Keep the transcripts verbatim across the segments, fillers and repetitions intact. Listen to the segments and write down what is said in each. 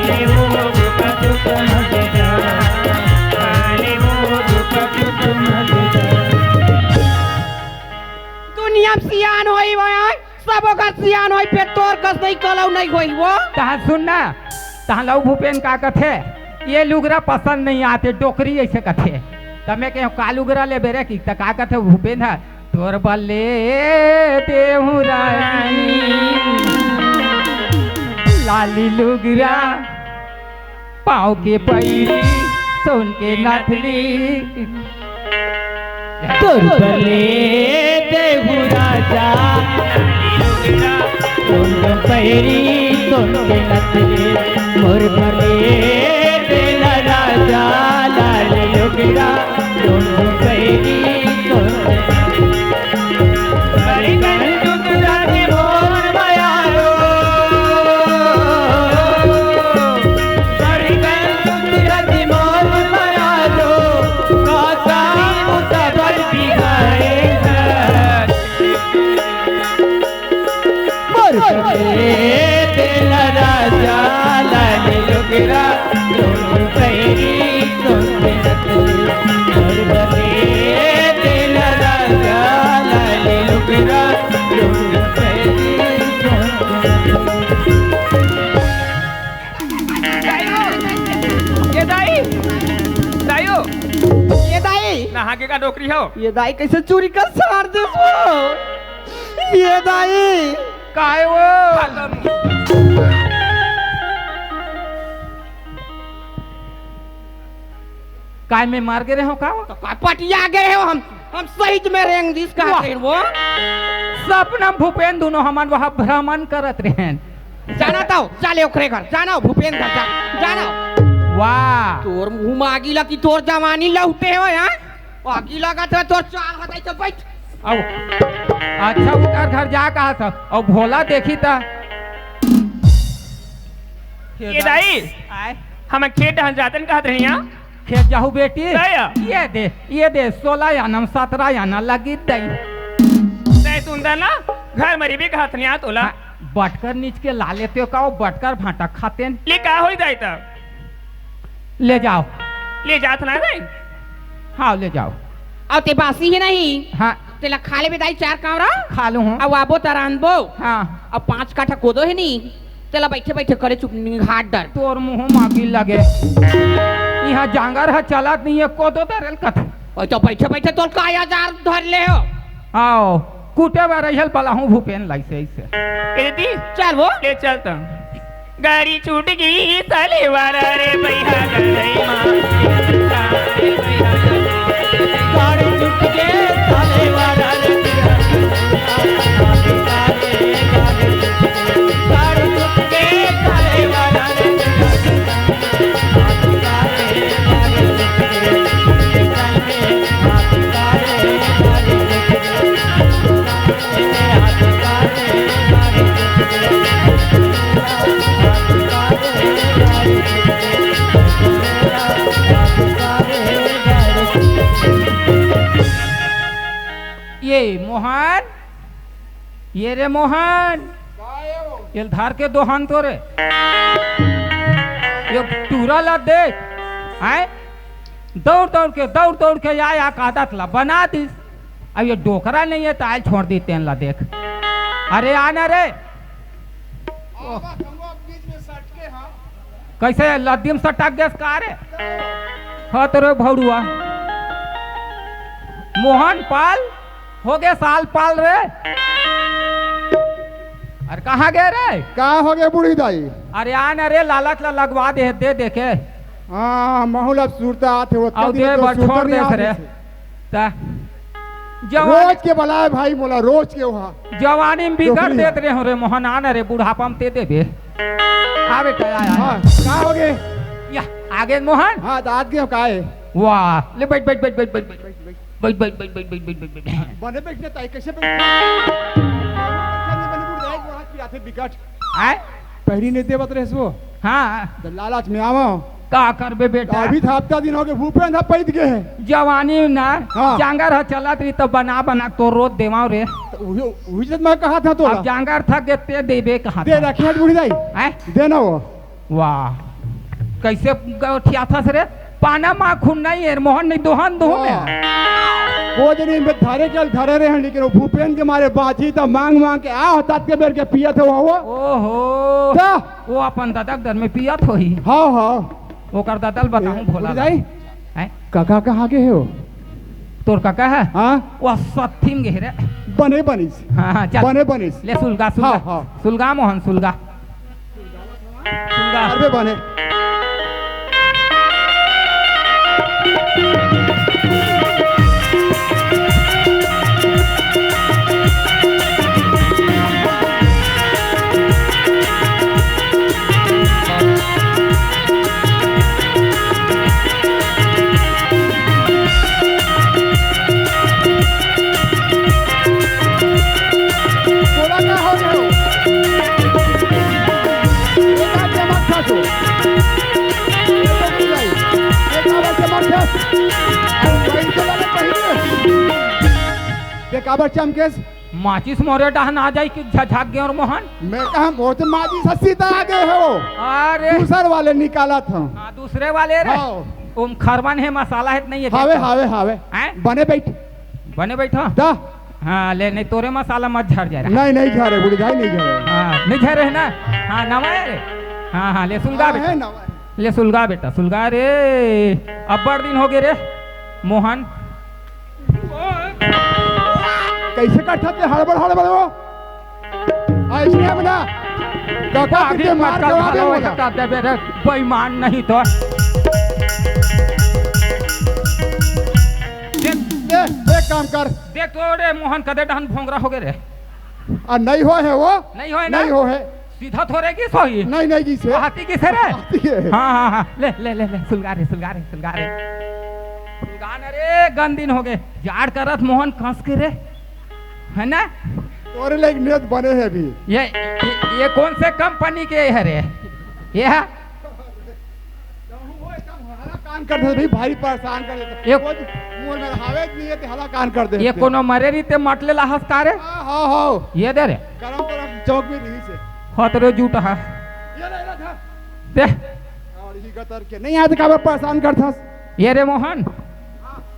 दुनिया म सियान होई वो, सबो घर सियान होई, फेर तोर कस नहीं कलऊ नहीं होई वो। तहाँ सुन ना, तहाँ लऊ भूपेन का कथे, ये लुगरा पसंद नहीं आते, डोकरी ऐसे कथे। त मैं कहेंव, "का लुगरा लेबे रे?" कि त का कथे भूपेन ह, "तोर बर ले देहूँ रानी, लाली लुगरा, पाँव के पैरी, सोन के नथली।" तोर बर ले देहूँ राजा, सोन के पैरी, सोन के नथली। मोर बर ले देना राजा, लाली लुगरा, सोन के पैरी, सोन के नथली। बड़ी कंजूस रानी मोर मयारो। दाई हो, ये दाई, दाई हो। ये दाई। नहा के का डोकरी हो? ये दाई कैसे चूरी कर सार देस वो? ये दाई। काय वो? खत्म। काय मैं मर गे रहे हो का? तो का पटिया गे रहे हो? हम, हम सही में रेंग दिस का वाह। वो। सपना भूपेन दोनों हमन वहाँ भ्रमण करत रहेन। जाना तो, जा ले ओकरे घर, जाना भूपेन घर, जा, जाना। वाह। तोर मुंह में आगी लगी, तोर जवानी लौटे हो, हाँ? आगी लगा तो तोर चाल हटाई तो बैठ। आओ। अच्छा, ओकर घर जा कहा था, और भोला देखी था। ये दाई, आय। हम खेत डहन जातन कहत रही, हाँ? खेत जाहू बेटी? दया। ये दे, ये दे, सोलह आना, सत्रह आना लगी दई। तै सुंदर ना, घर मरी भी कहत नहीं आ तोला। हाँ, बटकर नीच के ला लेते हो का, वो बटकर भाटा खाते न। ले का होई दाई तब? ले जाओ। ले जात ना रे। हाँ, ले जाओ। अउ ते बासी ही नहीं। हाँ। तेला खा लेबे दाई चार कांवरा। खा लूँ हूँ। अउ आबो त रांधबो। हाँ। अउ पाँच काठा कोदो हे नी, तेला बैठे बैठे करे चुप निघाट डर। तोर मुंह मागी लगे। यहाँ जांगर ह चलत नहीं है, कोदो दरेल कथे। ओए तो बैठे बैठे तोर का हजार धर ले हो। आओ, कूटे बर रहियल बलाहूँ भूपेन लाइसे ऐसे। ए दीदी, चल वो। ले चल त। गाड़ी छूट गई साले वाला रे भैया गढ़ई माँ। गाड़ी छूट गई साले वाला रे। गाड़ी छूट गई साले वाला रे। ये मोहन, ये रे मोहन, ये धार के दोहन तो रे, ये टूरा ला देख, हैं? दौड़ दौड़ के, दौड़ दौड़ के या, या आदत ला बना दिस। अब ये डोकरा नहीं है, तो आयल छोड़ दी तेन ला देख। अरे आना रे। कैसे लद्दी में सटक गैस का रे? हाँ तो रे भौड़ुआ। मोहन पाल हो गए साल पाल रे। अरे कहाँ गए रे? का हो गए बूढ़ी दाई? अरे आना रे, लालच ला लगवा दे, दे दे के। हाँ, महू ला सुरता आथे, वो अउ दिन दे तो बर सुरता छोड़ नहीं देस आती रे। थी। त जवान रोज के बलाए भाई मोला, रोज के वहाँ। जवानी में बिगड़ डोकरी देत है। रहे हो रे मोहन, आना रे बुढ़ापा में ते देबे। आ बेटा, आया। हाँ, का हो गए? या, आ गए मोहन? हाँ, तो आज गए हो काहे? वाह, ले बैठ, बैठ, बैठ। बने बैठने ताई, कैसे बैठ? बने बुढ़ जाए, वहाँ पिराथे बिकट। आय? पहली नहीं देवत रहे वो। हाँ। तो लालच में आवा। का करबे बेटा? अभी तो हफ्ता दिन हो गए, भूपेंद्र पैद गए हैं। जवानी ना, हाँ। जांगर ह चलत रही तो बना बना तो रोज देवाओ रे। तो वही, वही जब मैं कहा था तो अब जांगर थक गए ते देबे कहा दे था। रखे हैं बूढ़ी दाई। हैं? दे ना वो। वाह। कइसे गोठियाथस रे? पाना मा खून नहीं है, मोहन नहीं दोहन दोहन है। वाह। वो जनी में धरे के धरे रहे हैं, लेकिन वो भूपेन के मारे बाजी त मांग मांग के आ होतात के बेर के पियत हो वो। ओहो। त? वो अपन ददक दर में पियत होही। हाँ, हाँ। ओकर ददल बताऊं ए, भोला उठ जाई? ला। हैं? काका कहाँ गे हे वो? तोर काका है? हाँ? वो सत्थी में गे हे रे। बने बनिस। हाँ, हाँ, चल। बने बनिस। ले सुलगा, सुलगा। हाँ, हाँ। सुलगा मोहन, सुलगा। सुलगा। अरे बने। तोला का हो गयो? एका चमक खा सो। एका बार चमक खा। भाई तो लगे पहिले। ते काबर चमकेस? माचिस मोरे डहन आ जाई कि झझक गे और मोहन। मैं कहा मोर तो माचिस हंसी त आ गए हो। अरे। दूसर वाले निकालत हूँ। हाँ, दूसरे वाले रे। हाँ। ओम खरवन है, मसाला है, नहीं है, हावे, देखो। हावे, हावे। हैं? बने बैठ। बने बैठो। दा। हाँ, ले, नहीं तोरे मसाला मत झर जा रहा। नहीं, नहीं झरे, बूढ़ी दाई, नहीं झरे। हाँ, नहीं झरे है ना? हाँ, नवा है रे। हाँ, हाँ, ले सुलगा हाँ, बेटा। है नवा है। ले सुलगा बेटा, सुलगा रे। अब्बड़ दिन हो गए रे, मोहन। कैसे करथस ते हड़बड़ हड़बड़ वो? ऐसे अब ना, काका अभी के मार मटका करवा दे खालो, बोला। ऐसा कर दे बेरे, बेईमान नहीं तो। देख, देख, एक काम कर। देख तो रे मोहन, कदे डहन भोंगरा हो गए रे। आ, नहीं हो है वो? नहीं हो है ना? नहीं हो है। सीधा थोरे गिस होही। नहीं, नहीं गिस है। हाथी गिस है रे? हाथी है। हाँ, हाँ, हाँ। ले, ले, ले, ले। सुलगा रे, सुलगा रे, सुलगा रे। सुलगा ना रे, गन दिन हो गए। जाड़ करत मोहन कस के रे। है ना? तोरे ले एक नेत बने है अभी। ये, ये, ये कौन से कंपनी के है रे? ये है? कहूँ वो एकदम हलाकान कर देथे भाई, भारी परेशान कर देथे। एक वो मोर में हावे नहीं है, ते हलाकान कर देथे। ये कोनो मरे रहिते मटले लाहस का रे? हाँ, हाँ, हाँ। ये दे रे। गरम गरम चौक में रही से। हत रे जूठ हा। ये ले, ये ले, खा। दे। और ही गतर के। नहीं आते काबर परेशान करथस? ये रे मोहन,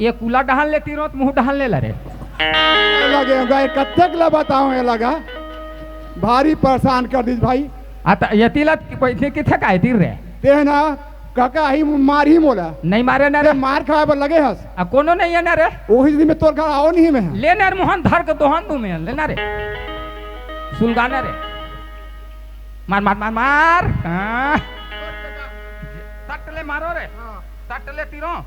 ये कुला डहन ले तीरों, त मुँह डहन ले ला रे। लगे गाय कत्तेक ला बताऊं, ये लगा भारी परेशान कर दिस भाई। आ त यति ला बैठे किथे काय तीर रे? ते ना काका ही मार ही मोला। नहीं मारे ना ते रे। मार खाए बर लगे हस। आ कोनो नहीं है ना रे। ओही दिन में तोर घर आओ नहीं मैं। ले ना रे मोहन, धर के दोहन दू मैं, ले ना रे। सुलगाना रे। मार, मार, मार, मार। हाँ। सट ले मारो रे। हाँ। सट ले तीरों।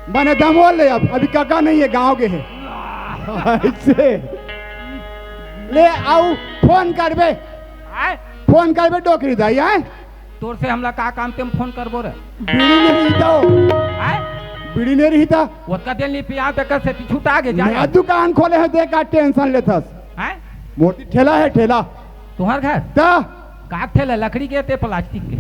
बने दमोर ले अब, अभी काका नहीं है, गाँव के है। ऐसे। ले आओ, फोन करबे। आय? फोन करबे डोकरी दाई, आय? तोर से हमला का काम, तेम फोन करबो रे? बीड़ी नहीं रही तो। आय? बीड़ी नहीं रही था। ओतका दिन ली पिया तक से छुटा गे जाए। नया दुकान खोले है, देख का टेंशन लेथस। आय? मोटी ठेला है, ठेला। तुम्हार घर? ता? का ठेला, लकड़ी के ते प्लास्टिक के?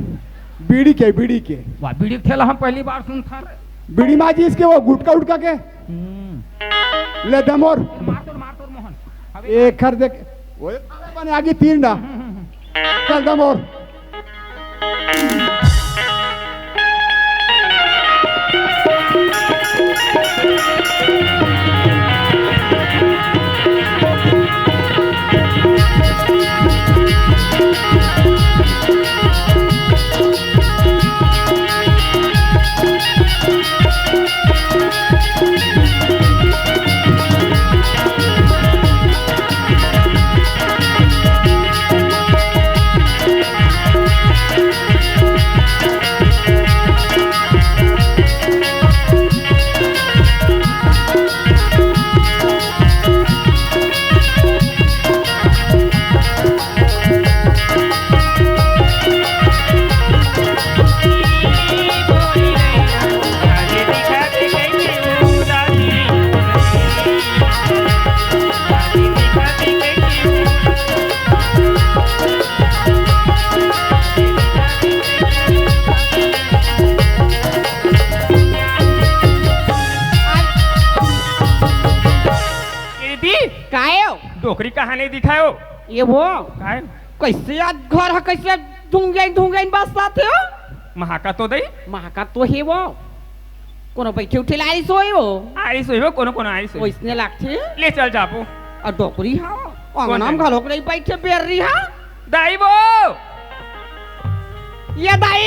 बीड़ी के, बीड़ी के। वाह, बीड़ी के ठेला हम पहली बार सुनथन। बीड़ी माचिस के, वो गुटखा उटखा के। हम्म। ले दमोर। मार तोर, मार तोर मोहन। अबे एक खर देख। ओए, बने आगे तीन ना। चल दमोर। दीदी, काहे हो? डोकरी कहाँ नहीं दिखायो? ये वो, काय? कइसे आज घर ह, कइसे धुंगेन धुंगेन बसत हे? महाका तो दई। महाका तो हे वो। कोनो बइठे उठे ला आइस होही वो। आइस होही वो, कोनो कोनो आइस होही। ओइसने लागथे। ले चल जाबो। अउ डोकरी हा, कोन अंगना म हे? घलोक नइ बइठे बेर्री हा। दाई वो। ये दाई।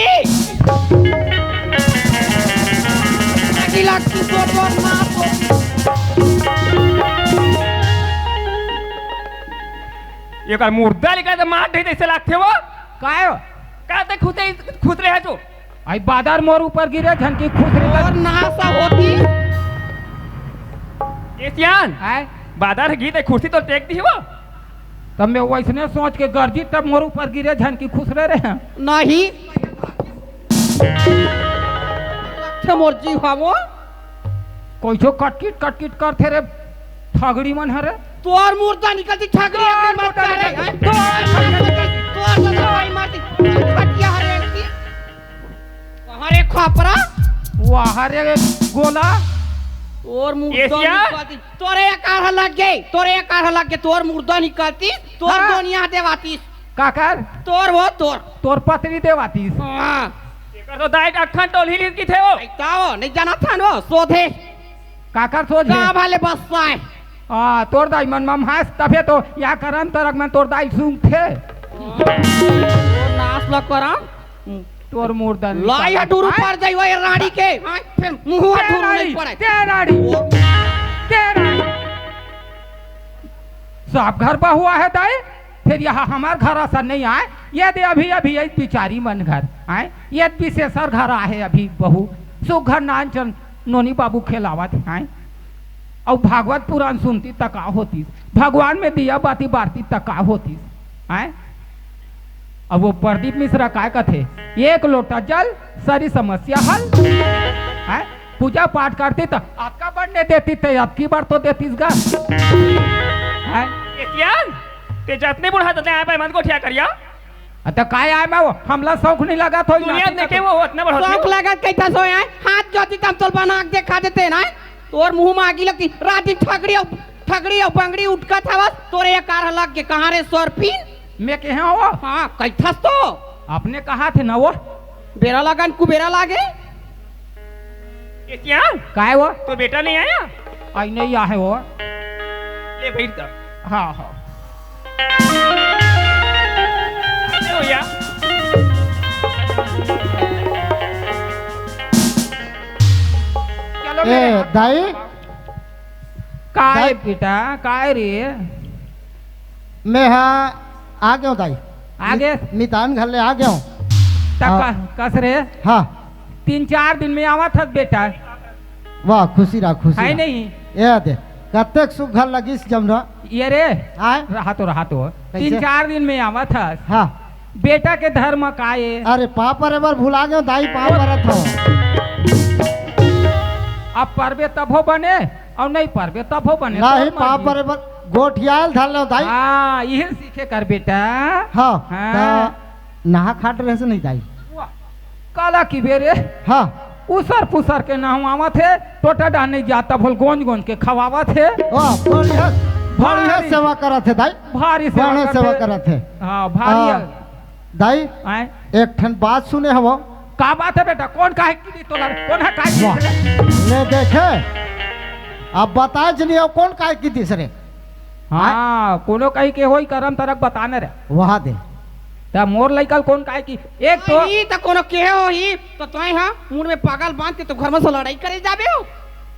आगी लागती तो, तो ना तो। ये कर मुर्दा निकल के मार दे, जइसे लागथे वो। काय हो? का ते खुसरे, खुसरे हे तू? आई बादर मोर ऊपर गिरे, झन की खुसरे। अउ नास होती। ए सियान, आय? बादर गिरे, खुसरे तो टेक दी वो। तब मैं वइसने सोच के गरजी, तब मोर ऊपर गिरे, झन की खुसरे रे। नहीं। अच्छा मोर जी हा वो। कइसे कटकिट कटकिट करथे रे, ठगड़ी मन हरे। तोर मुर्दा निकलती ठगड़ी, तोर अपनी मत मुर्दा करे। निकलती। तोर मुर्दा निकलती, तोर तो दवाई मारती। खटिया हरे की। वाह रे खपरा। वाह रे गोला। तोर मुर्दा एशिया। निकलती। तोरे एकर लग गे, तोरे एकर लग गे, तोर मुर्दा निकलती, तोर हाँ। दुनिया देवातीस। काकर? तोर वो, तोर। तोर पतरी देवातीस। हाँ। एकर तो दाई अखन टोली लिस किथे वो। अइता वो, नइ जानत हन वो, सोधे। काकर सोझे? का भाले बस्सा हे? आ, तोर दाई मन मम हंस, तभे तो या करम तरक मन तोर दाई सूंघथे। तोर नास ल करम। तोर मुर्दा निकाल। लाई हा टुरू आय? पर जाई वो राड़ी के। हाँ, फेर मुंह ते टुरू राड़ी, नइ पड़े। ते राड़ी। वो ते राड़ी। सब घर बहुआ हे दाई, फेर यहाँ हमर घर असन नइ आय। ये दे अभी, अभी ये बिचारी मन घर आय, ये बिसेसर घर आहे अभी बहू। सुघर नान चन नोनी बाबू खेलावत हे आय। अउ भागवत पुरान सुनती त का होतिस, भगवान में दिया बाती बारती त का होतिस आय। अब वो प्रदीप मिश्रा काय कथे, एक लोटा जल, सारी समस्या हल। हैं? पूजा पाठ करती त अतका बड़ नइ देती, ते अतकी बड़ तो देतीस गा। हैं? ए सियान, ते जतने बुढ़ा ततने आय पाय मन गोठिया करिया। अ, त काय आय मैं वो? हमला सौख नइ लगत होही, दुनिया नाती देखे तक। वो, वो अतना बड़ होथे। सौख लगत कहिथस होय आय, हाथ जोती तम तोल बना के देखा देते ना। तोर मुंह म आगी लगती, रात दिन ठगड़ी अउ, ठगड़ी अउ बंगड़ी उटकत हवस, तोरे ये कार लग के कहाँ रे सोरपीन? मैं कहे हो? हाँ, कहिथस तो। अपने कहा थे ना वो? बेरा लगन कुबेरा लागे। ए सियान, काय वो? तो बेटा नइ आय? आई नइ आहे वो। ले बइठ जा। हाँ, हाँ। ले भैया। चलो ए, मेरे दाई। काय दाई। बेटा, काय रे? मैं हा आ गेंव दाई। आ गे? मि-, मितान घर ले आ गेंव। त हाँ। क-, कस रे? हाँ। तीन चार दिन में आवत हस बेटा। वाह, खुशी रहा, खुशी है रहा। नहीं? ये दे, कतेक सुघर लगिस जमना। ये रे, आय? रहा तो, रहा तो। कैसे? तीन चार दिन में आवत हस। हाँ। बेटा के धर्म का ये? अरे, पाँव परे बर भुला गेंव दाई, पाँव परत हंव। अब परबे तभो बने, अउ नइ परबे तभो बने, नहीं, तोर पाँव मर्जी। परे बर गोठियाल धर लेंव दाई। हाँ, इही सीखे कर बेटा। हाँ, हाँ। त नहा खाट रहे से नहीं दाई। वाह, काला कि बेरे? हाँ। उसर पुसर के नहवावत हे, टोटा डाहन नइ जात भल गोंज गोंज के खवावत हे। वाह, बढ़िया, बढ़िया भारी, सेवा करत हे दाई। भारी सेवा बढ़िया करत सेवा हे। करत हे। हाँ, भारी हाँ। है। दाई, आय? एक ठन बात सुने हवो। का बात हे बेटा? कोन काहे कितिस तोला? कोन हे काहे वाह। कितिस रे? ले देखे, अब बता जनी हो कोन काहे कितिस रे? हाँ, आय? कोनो कही के होई करम तरक बताने रे। वहा दे। त मोर लइका ल कोन काहे कि एक तो नहीं, त कोनो केहे होही, त तोय हा मुड़ में पागल बांध के तो घर में से लड़ाई करे जाबे हो।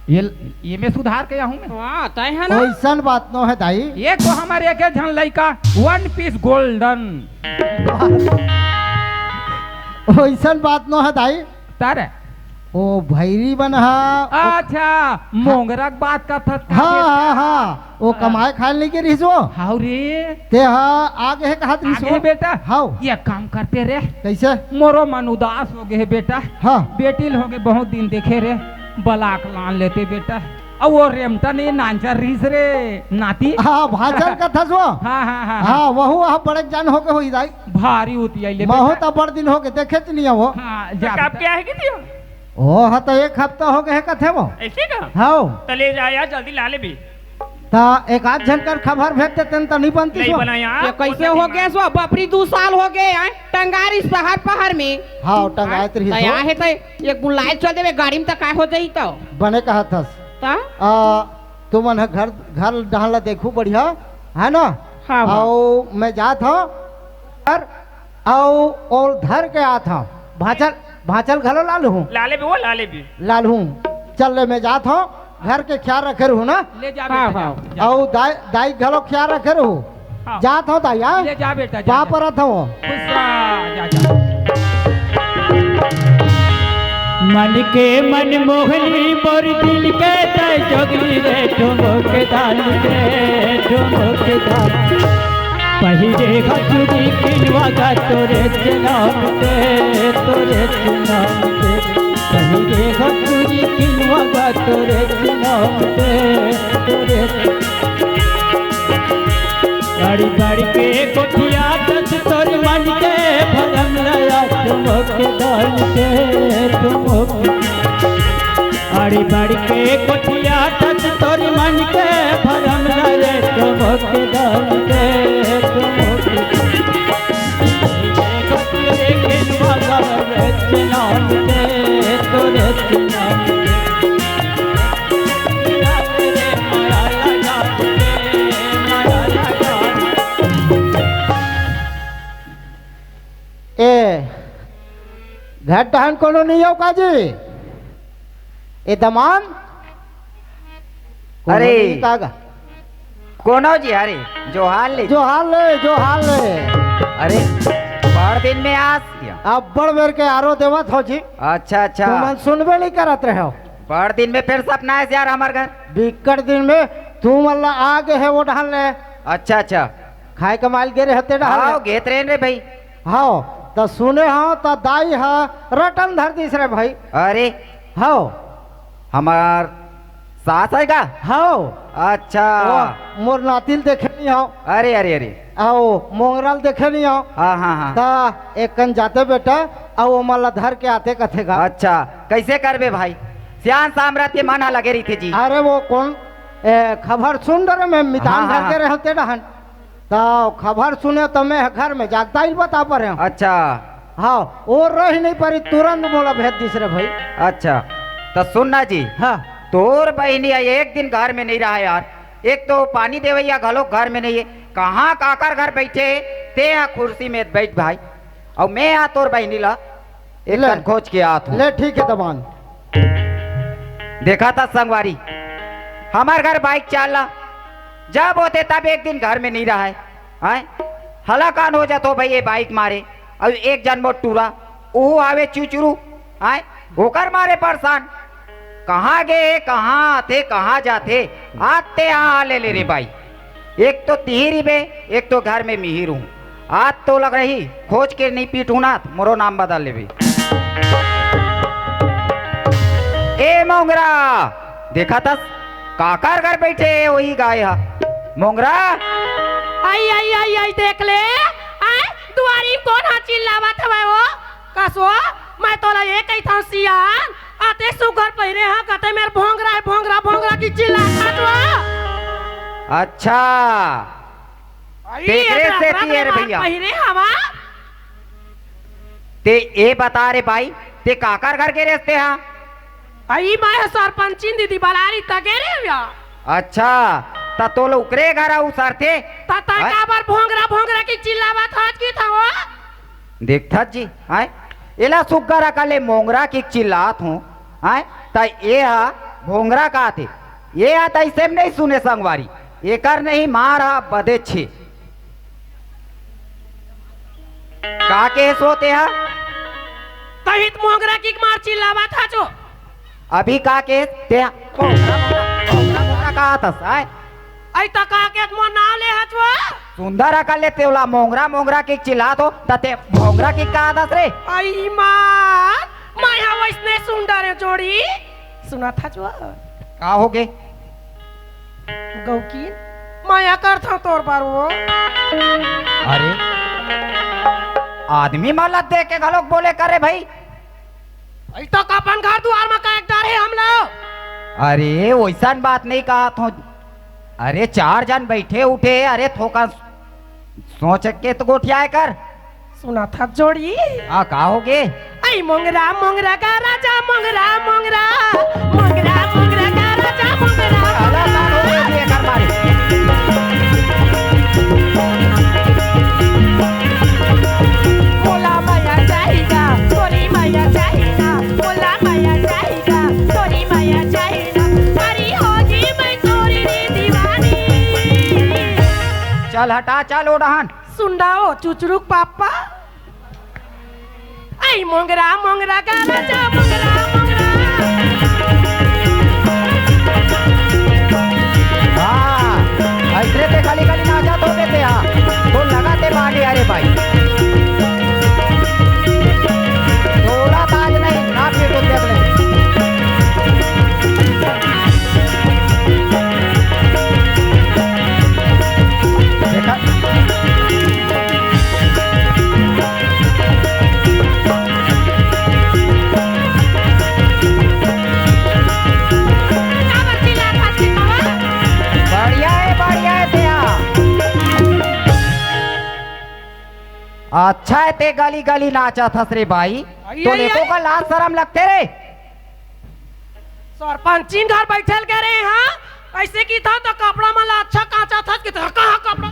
ये, ये मैं सुधार के आहूं मैं। हाँ, तय है ना। ओइसन बात नो है दाई। ये तो हमारे एक झन लइका One Piece Golden। ओइसन बात नो है दाई। तारे। ओ भैरी बन हा। अच्छा, मोंगरा के बात करथस का हाँ, बेटा? हाँ, हाँ। ओ हाँ। कमाए खाए नहीं के रहिस वो। हाउ रे। ते हा आगे है कहत रहिस आगे वो। है बेटा। हाउ। ये काम करते रे। कैसे? मोरो मन उदास हो गए बेटा। हाँ। बेटी ल हो गए बहुत दिन देखे रे। बलाक लान लेते बेटा। अउ वो रेमटा नहीं नानचर रहिस रे नाती। हाँ, भाचर कथस वो। हाँ, हाँ, हाँ, हाँ। हाँ, वहू वहाँ बड़े जान होके होई दाई। भारी होती आई ले महू बेटा। त बड़ दिन होके देखे त नहीं हो। हाँ, तो जा कब बेटा। के आहे कितिस? ओ, हाँ, तो एक हफ्ता हो गए है कथे वो। ऐसे का? हाँ। त ले जा यार, जल्दी ला ले भी। त हाँ, एक आध झन कर खबर भेज देतेन त नहीं बनतिस नहीं वो। बना यार। ये कैसे हो गया सो? बपरी दू साल हो गए हैं, टंगारी शहर पहर में। हाँ, टंगायत रही तैयार सो। है तय, एक बुलाए चल देवे गाड़ी में त काय हो जाई तो। बने कहत हस। त? आ, तुमन ह घर, घर डहन ला देखू बढ़िया, है ना? हाँ, हाँ। अउ मैं जात हव घर, अउ ओल धर के आत हव। भांचल, भांचल घलो लाल हूँ। लाले भी वो, लाले भी। लाल हूँ। चल ले, मैं जात हव, घर के ख्याल रखे रहू ना। ले जा हाँ, बेटा, हाँ। जा, जा। अउ दाई, दाई घलो ख्याल रखे रहू। हाँ। जात हव दाई, हाँ? ले जा बेटा, जा, जा। परत हव। खुश रह, जा, जा। मन के मन मोहनी मोर दिल के तय जोगली रे, ठुमुक दाल के, ठुमुक दाल। पहिरे हथुरी किनवा गा तोरे चनाम के, तोरे चनाम के। पहिरे हथुरी किनवा गा तोरे चनाम के, तोरे बड़ी बड़ी के कोठिया तस तोर मन के भरम लया ठुमुक दाल के ठुमुक। बड़ी बड़ी के कोठिया तस तोर मन के भरम लया ठुमुक दाल के ठुमुक। ए, घर डहन कोनो नहीं हो का जी? ए दमान? कोनो अरे। नहीं का गा? कोनो जी, अरे, जोहार ले। जोहार ले, जोहार ले। अरे, बड़ दिन में आस। अब्बड़ बेर के आरो देवत हो जी। अच्छा, अच्छा। तुमन सुनबे नहीं करत रहे हो। बड़ दिन में फिर सपना है यार हमार घर। बिकट दिन में तुमन ला आ गे हे वो डहन ले। अच्छा, अच्छा। खाए कमाइल गे रहे ते डहन ले। हाँ, गे त रहेन रे भाई। हाँ, त सुने हो त दाई ह रटन धर दिस रे भाई। अरे। हाँ। हमार सास है का? हाँ। अच्छा। ओ, मोर नातिल देखे नहीं हो। अरे, अरे, अरे। आओ, मोंगराल देखे नहीं हो। हाँ, हाँ, हाँ। त एक कन जाते बेटा, अउ ओमन ला धर के आते कथे गा। अच्छा, कैसे करबे भाई? सियान सामरथ के मन ह लगे रहिथे जी। अरे वो कौन, ए, खबर सुन डरे मैं मितान हाँ, धर हाँ, के हाँ। रहते डहन। त खबर सुने त मैं घर में जागता ही बता पा रहे हूँ। अच्छा। हाँ, वो रही नहीं परी, तुरंत मोला भेज दिस रे भाई। अच्छा, त सुन ना जी। हाँ। तोर बहिनी ह एक दिन घर में नहीं रहा यार। एक तो पानी देवैया घलो घर में नहीं है, कहाँ काकर घर बैठे हे, ते ह कुर्सी में बैठ भाई, अउ मैं आ तोर बहिनी ला एक ले। कन खोज के आत हूँ। ले ठीक है दमान। देखा था संगवारी, हमार घर बाइक चालला, जब होथे तब एक दिन घर में नहीं रहा है, हैं? हलाकान हो जात हो भाई ये बाइक मारे, अउ एक जन मोर टूरा, ओहू आवे चुचरू, आय, ओकर मारे परेशान। कहाँ गे हे, कहाँ आथे, कहाँ जाथे? आते हाँ ले ले रे भाई। एक तो तिही रहिबे, एक तो घर में मिही रहूँ। आज तो लग रही, खोज के नहीं पीटू ना, मोरो नाम बदल लेबे। ए मोंगरा, देखा तस, काकर घर बैठे हे वही गाय हा। मोंगरा। आई, आई, आई, आई, देख ले। आय, दुआरी में कोन हा चिल्लावत हवय वो? कसो, मैं तोला ये कहिथंव सियान, अते सुग्घर पहिरे हा, कते मेर भोंगरा हे, भोंगरा, भोंगरा कि चिल्लात हस वो। अच्छा। अई, तेकरे ये सेती डबरा हे रे भैया। पहिरे हवा। ते ए बता रे भाई, ते काकर घर गे रेहेस ते हा? अई, मैं ह सरपंचिन दीदी बलारी त गे रेहेंव या। अच्छा, त तोला उकरे घर अउ सरथे? त तैं हैं? काबर भोंगरा, भोंगरा कि चिल्लावत हस कि थव? देखथस जी, हैं? एला सुग्घर अकन ले मोंगरा कि चिल्लात हूँ, हैं? त ए हा भोंगरा काथे। ए हा त अइसे में नहीं सुने संगवारी। एकर नहीं मार हा बदे छे। का केहेस वो तेहा? तहीं त मोंगरा कि मार चिल्लावत हस वो। अभी का केहेस तेहा? मोंगरा, मोंगरा, मोंगरा, मोंगरा काहत हस, आय? अई त का केहेस मोर नाव ले हस वो? सुंदर अकन ले तेला मोंगरा, मोंगरा कि चिल्लात हो, त ते भोंगरा कि काहत हस रे? अई मार, मैं हा वइसने सुंदर जोड़ी। सुनत हस वो? का होगे? गौकीन, मया करथंव तोर बर वो। अरे, आदमी मन ला देख के घलोक बोले करे भाई। भाई तो अपन घर दुआर म का एक डर हे हमला। अरे, वइसन बात नहीं कहत हंव। अरे चार जन बइठे उठे, अरे थोकन सोच के तो गोठियाए कर। सुनत हस जोड़ी? हाँ, का होगे? आई मोंगरा मोंगरा का राजा मोंगरा मोंगरा, मोंगरा मोंगरा का राजा मोंगरा। मोला मया चाहिदा, तोरी मया चाहिदा, मोला मया चाहिदा, तोरी मया चाहिदा। अरे हो जी मैं तोरी रे दीवानी। चल हटा, चल ओ डहन। सुन डाओ चुचरुक पापा। आई मोंगरा मोंगरा का राजा मोंगरा मोंगरा। हाँ, अइसने ते खाली खाली नाचत होबे ते, हाँ। तो लगा ते बागे, अरे भाई। तोला ताज नहीं, नाच के तो देख ले। देखा? बढ़िया हे, बढ़िया हे तेहा। अच्छा हे ते गली गली नाचत हस रे भाई। आई, तो आई, देखो आई। का लाज शरम लगथे रे। सरपंचिन घर बइठे ल गे रहे, हाँ? अइसे किथस त कपड़ा मन ला अच्छा कांचत हस कि त कहाँ कपड़ा?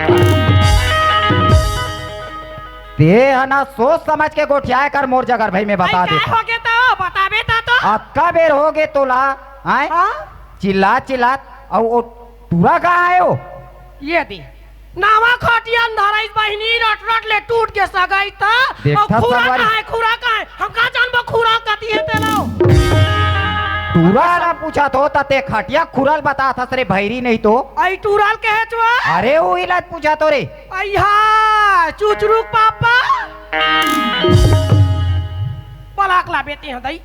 ते ह ना सोच समझ के गोठियाए कर मोर जगह भाई, मैं बता देथंव। होगे त बताबे त, तो अतका बेर होगे तोला, आय? हाँ? चिल्लात चिल्लात, अउ ओ टूरा कहाँ हे ओ? ये दे। नावा खटिया धराइस बहिनी, रट रट ले टूट के सगाई त। देखत अउ खुरा संगवारी। कहाँ हे, खुरा कहाँ हे? हम का जानबो खुरा कती हे तेला। टूरा ला पूछत हों त ते खटिया खुरा ल बतात हस रे भैरी, नहीं तो। आई टूरा ल कहे छो? अरे उही ला पूछत हों रे। आई हा, चुचरुक पापा। पलाक ला बेटी हंव दई।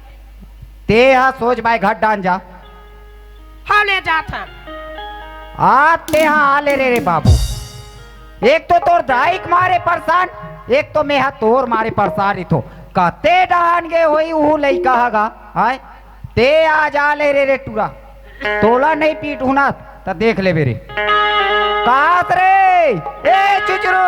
ते हा सोच बाय घर डाहन जा। हाँ, ले जात हंव। आ, ते हा आ ले रे, रे बाबू। एक तो तोर दाई के मारे परेशान, एक तो मैं हा तोर मारे परेशान रहिथों। कते डाहन गे होही उहू लइका ह गा, आय? ते आ जा ले रे, रे टूरा। तोला नहीं पीटहूं ना, त देख लेबे रे। कास रे, ए चुचरू।